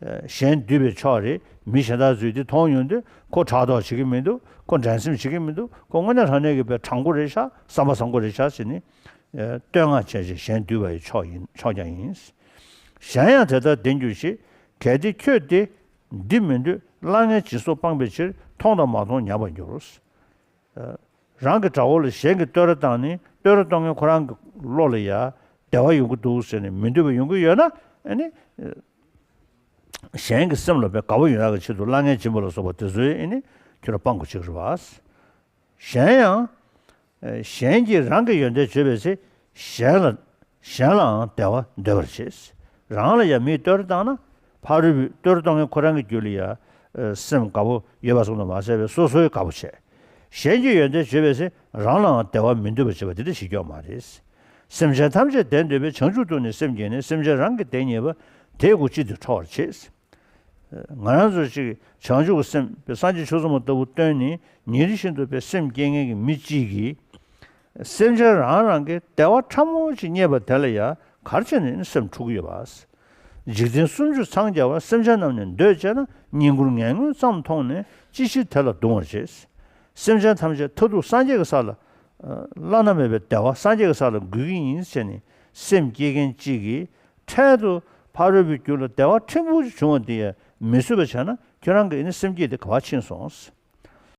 གཞན་འདུས་པའི་མཆོག་རེད། མི་གཞན་དག་ཚོས་འདི་མཐོང་ཡོང་དུས་ཁོ་ཕྲག་དོག་བྱེད་ཀྱི་མི་འདུག་ཁོ་འགྲན་སེམས་བྱེད་ཀྱི་མི་འདུག་ཁོ་དངོས་གནས་དྲང་གནས་ཀྱི་དཔེ་དྲང་པོ་རེད་ཤག་བསམ་པ་བཟང་པོ་རེད་ཤག་ཟེར་ནས་བསྟོད་བསྔགས་བྱས་བྱས་གཞན་འདུས་པ་ཡི་མཆོག་ཡིན་མཆོག་ཀྱང་ཡིན། གཞན་ཡང་དེ་ལྟར་བདེན་གྱུར་ཅིག་གལ་ཏེ་ཁྱོད་དེ་འདི་མི་འདོད། གླ་རྔན་སྦྱིན་སོགས་སྤངས་པའི་ཕྱིར། མཐོང་དང་མ་མཐོང་ཉམས་པར་འགྱུར། རང་གི་དགྲ་བོ་ལ་གཞན་གྱིས་བསྟོད་ར་བཏང་ནས་བསྟོད་ར་གཏོང་མཁན་ཁོ་རང་གི་བློ་ལ་ཡ་བདེ་བ་ཡོང་གི་འདུག་ཟེར་ནས་མི་འདོད་པ་ཡོང་གི་ཡོད་ན་ཨ་ནི་གཞན་གྱི་སེམས་ལ་དཔེ་དགའ་པོ་ཡོང་ཡག་གི་ཆེད་དུ་གླ་རྔན་སྦྱིན་པ་ལ་སོགས་པ་དེ་ཚོའི་ཨ་ནི་ཁྱོད་ལ་སྤང་དགོས་ཅིག་རེད་པ། གཞན་ཡང་། གཞན་གྱིས་རང་གི་ཡོན་ཏན་བརྗོད་པའི་ཚེ། གཞན་ལ་གཞན་ལའང་བདེ་བ་འདོད་པར་བྱེད། རང་ལ་ཡང་མིས་བསྟོད་ར་བཏང་ན་ཕ་རོལ་པོས་བསྟོད་ར་གཏོང་མཁན་ཁོ་རང་གི་རྒྱུད་ལ་ཡང་སེམས་དགའ་པོ་ཡོད་པ་ཙམ་དུ་མ་ཟད་པའི་སོ་སོའི་དགའ་པོ་བྱེད། གཞན་གྱི་ཡོན་ཏན་བརྗོད་པའི་ཚེ་རང་ལའང་བདེ་བ་མི་འདོད་པར་བྱེད་པ་འདི་འདྲ་ཞིག་སྐྱོ་མ་རེད། སེམས་ཅན་ཐམས་ཅད་བདེ་འདོད་པས། བྱང་ཆུབ་ཏུ་ནི་སེམས་བསྐྱེད་ནས། སེམས་ཅན་རང་གི་བདེ་རྙེད་པ། དེ་ཀུན་གཅིག་ཏུ་ཁྲོ་བར་བྱེད། ང་རང་ཚོ་ཅིག་བྱང་ཆུབ་ཀྱི་སེམས་དཔེ་སངས་རྒྱས་ཆོས་ཚོགས་མ་ལྟ་བུ་བཏོན་ནས་ཉིན་རེ་བཞིན་དུ་དཔེ་སེམས་བསྐྱེད་མཁན་གྱི་མི་གཅིག་གིས་སེམས་ཅན་རང་རང་གི་བདེ་བ་ཕྲ་མོ་ཅིག་རྙེད་པ་དེ་ལ་ཡང་ ག་རེ་བྱས་ནས་ནི་སེམས་འཁྲུག་གི་ཡོད་པ། འཇིག་རྟེན་སུམ་ཅུ་འཚང་རྒྱ་བ། སེམས་ཅན་རྣམས་ནི་འདོད་ཅེ་ན། བསྙེན་བཀུར་ངན་ངོན་ཙམ་མཐོང་ནས། ཅི་ཕྱིར་དེ་ལ་གདུང་བར་བྱེད། སེམས་ཅན་ཐམས་ཅད་མཐར་ཐུག་སངས་རྒྱས་ཀྱི་ས་ལ། བླ་ན་མེད་པའི་བདེ་བ་སངས་རྒྱས་ཀྱི་ས་ལ་འགོད་ཀྱི་ཡིན་ཟེར་ནས་སེམས་བསྐྱེད་མཁན་གཅིག་གིས། འཕྲལ་དུ་ཕ་རོལ་པོའི་རྒྱུ་ལ་བདེ་བ་ཕྲན་བུ་ཞིག་བྱུང་བ་དེ་ཡང་མི་བཟོད་པ་བྱས་ན། ཁྱོད་རང་གི་ཨེ་ནི་སེམས་བསྐྱེད་དེ་ག་པར་ཕྱིན་སོང་།